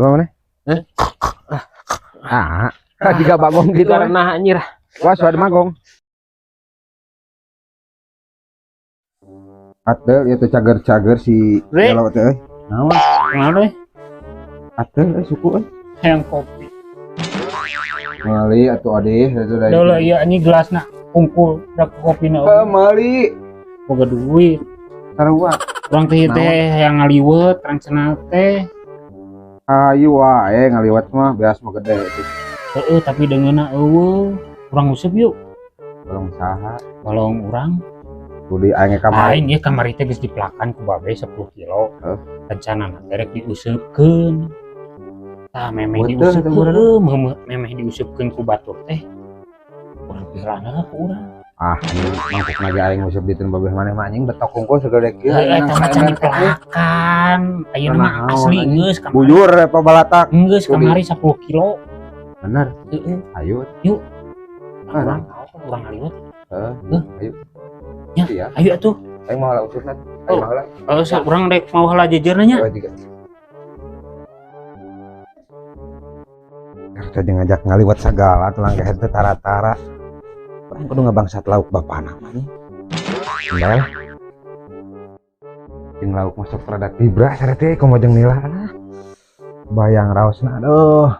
Lu mana? Ah, jika bagong gitu. Karena anjir. Wah, sudah magong. Atel itu cager-cager si gelo teh. Naon? Naon euy? Atel euy suku euy. Hayang kopi. Meuli atuh adeh itu dari. Daulah ieu anjing gelasna kungkul dak kopina. Heuh meuli. Boga duit. Sarua. Urang teh teh hayang ngaliwet rencana teh. Ayu wae ngaliwet mah beas mah gede itu. Heeh, tapi deungeunna eueuh. Urang useup yuk. Balong saha? Balong urang. Budi aing kamari. Aing ieu kamari teh geus dipelakan ku babe 10 kilo. Rencanana teh rek diuseupkeun. Tah memeh diuseupkeun, memeh diuseupkeun ku batur teh. Urang pirana ku urang. Ah, anjing mangkuk lagi aing nguseup diteun babeh maneh mah anjing betok kungkul segede kieu. Heeh, eta mah can dipelakan. Ayeuna mah asli geus kamari. Bujur apa balatak. Geus kamari 10 kilo. Bener. Heeh. Ayo. Yuk. Urang urang ngaliwet. Heeh. Ayo. Ya, ayo atuh. Aing mau heula usupna. Aing mau heula. Heeh, sok urang rek mau heula jejerna nya. Tadi ngajak ngaliwat sagala tulang kehed teh tara-tara. Urang kudu ngabangsat lauk bapana mah nih. Bae lah. Jeung lauk masuk rada tibra sare teh komo jeung nila lah. Bayang raosna aduh.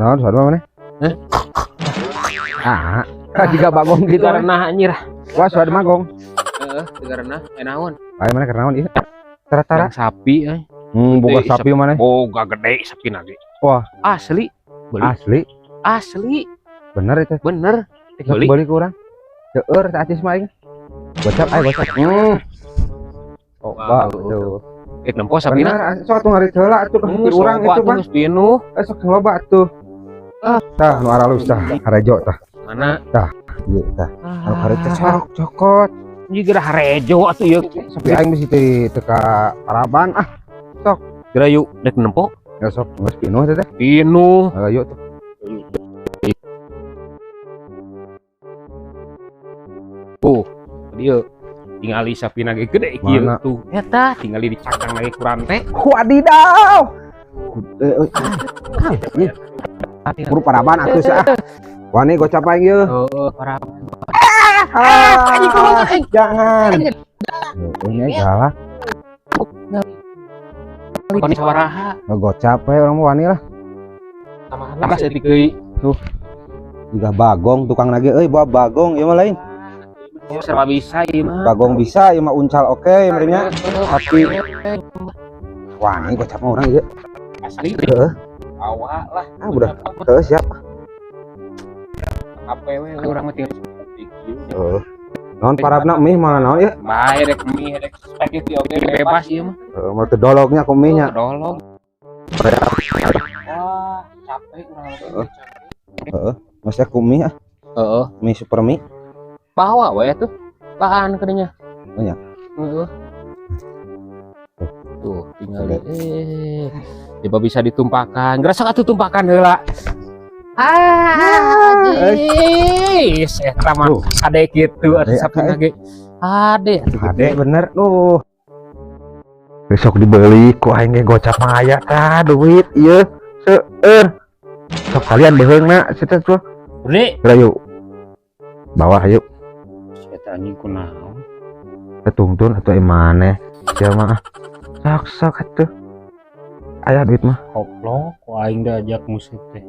Naon suara mana? Ah, jika bagong gitu. Karena anjir. Wah, suara magong. Heeh, karena naon? Ayo mana karena naon ieu? Tara-tara sapi euy. Boga sapi mana? Boga gede sapi nage. Wah, asli. Beli. Asli. Asli. Bener itu. Bener. Beli. Beli ku urang. Seueur teh acis mah aing. Gocap ayo gocap. Oh, ba tuh. Nempo sapina. Bener, sok atuh ngarit heula atuh ka urang itu, Bang. Geus pinuh. Sok loba atuh. Tah nu aralus tah, harejo tah. Mana? Tah, ieu tah. Anu harejo sok cokot. Ieu geura harejo atuh ieu. Sapi aing mesti teu ka paraban ah. Sok. Geura yuk rek nempo. Ya sok geus pinuh teh teh. Pinuh. Ayo tuh. Tuh, dieu tingali sapina ge gede kieu tuh. Eta tingali dicakang lagi kurang teh. Wadidaw. Buru paraban atuh sah. Wani gocap aing ieu. Heeh, paraban. Jangan. Ini galak. Wani sabaraha? Gocap we urang mah wani lah. Tambah saeutik deui. Tuh. Juga bagong tukang nage euy bawa bagong ieu mah lain. Serba bisa ieu mah. Bagong bisa ieu mah uncal oke okay, merenya. Tapi wani gocap mah urang ieu. Asli. Heeh. Awak lah. Ah udah. Heeh siap. HP we urang mah tinggal heeh. Naon parabna mie mah naon ieu? Bae rek mie rek spaghetti oge bebas ieu mah. Heeh, mah teu dolognya ku mie nya. Dolog. Wah, capek urang mah. Heeh. Masih ku mie ah. Heeh. Mie super mie. Bawa we tuh. Bahan kadinya. Oh nya. Heeh. Tuh, tinggal coba bisa ditumpakan. Gerasak atuh tumpakan heula. Ah, jis, eta mah ade kitu atuh sapina ge. Ade, ade bener tuh. Besok dibeli ku aing ge gocap mah aya tah duit ieu seueur. Sok kalian beheungna sia tuh. Beli. Geura yuk. Bawah yuk. Eta anjing kunaon? Tungtun atuh maneh sia mah. Sok sok atuh. Aya duit mah. Koplok ku aing diajak musik teh.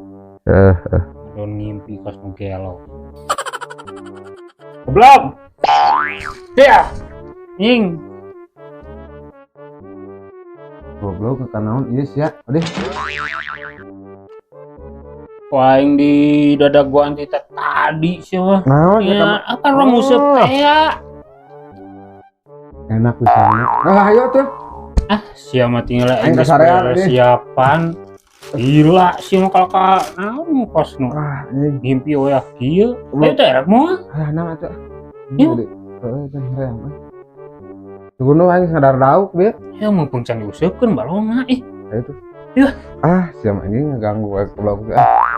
Heeh. Don ngimpi kos nu gelo. Goblok. Ya. Nying. Goblok ka naon ieu sia? Aduh. Ku aing di dada gua anti tadi sia mah. Naon ya, apa urang musik teh ya? Enak pisan. Nah, ayo tuh. Ah, sia mah tinggal aing geus siapan. Gila sih nu kalka naon kos nu Ah, anjing. Ngimpi we kieu. Ayo teh rek moal. Ah, nah atuh. Yuk. Heeh, can hoream. Tunggu nu aing sadar dauk dia. Ya mumpung can diuseupkeun balongna ih. Ayo tuh. Yuk. Ah, siapa anjing ngeganggu goblok. Ah.